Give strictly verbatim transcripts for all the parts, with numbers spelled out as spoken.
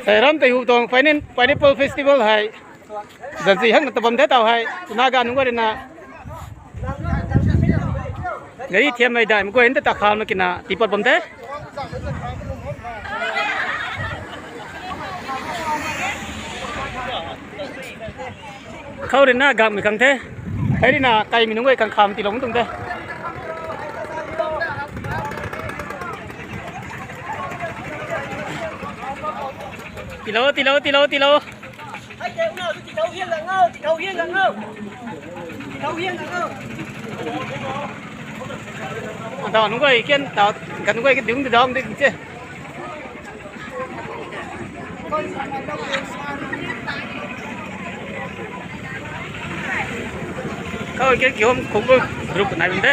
Hei ram tei hu tuang Pineapple Festival hei zanzi hang ta bam the tau hei. Naga nunc guay rui na gari thiammei daihmei guay ta ta kham na kina tipat bam the. Khou rui na gangmei khang the. Hei rui na kaimei nunc guay khang kham tiilou tuang the. Tiilou, tiilou, tiilou, tiilou. Anta nunc guay kian ta, kan nunc guay ki dung ta dam de se. Khou ke kiom khou group nai bam de.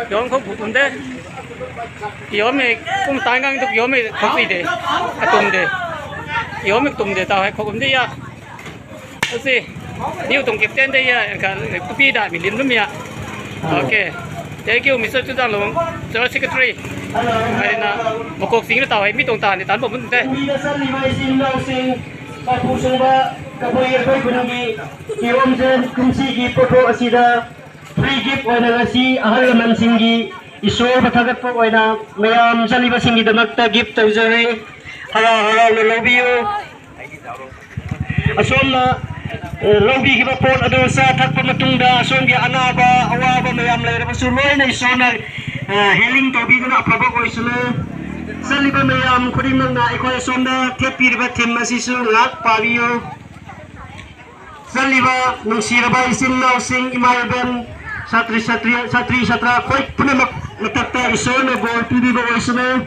Kiom khou group bam de. Kiom e kum tai ngang tu kiom e khou pi de. Atum de. Kiom e tum de ta hei khou bam de ya. Asi. Niu tuang captain de ya, ka kupi da mi lim lum ya. Okay. Thank you, Mister Chudanglung, General Secretary. Ai na, makok sing na tau hei mi tuang ta ni tan bam bun de. Umi da san ni mai sin lau sing, kapu sung ba, kapui ya koi kunungi, kiom zen kumsi ki photo asida, free gift oina ngasi, ahal laman sing ki, Isor ba thagat po oina, mayam zaliba sing ki damak ta gift tau zare. Hara hara na lou biu. Asomna, eh, loubi kiba pot adu sa thakpa matungda, asom ki anaba, awaba mayam leiraba su loina Isorna, eh, healing taubi duna aphaba koi suna. Saliba mayam khuding nangna, ikhoi asomna, thepi riba thim masi su ngak pabiu. Saliba, nungsiraba isin nau sing, imai ben, satri, satri, satri, satra, khoi puna mak, matakta Isorna gol pibiba koi suna.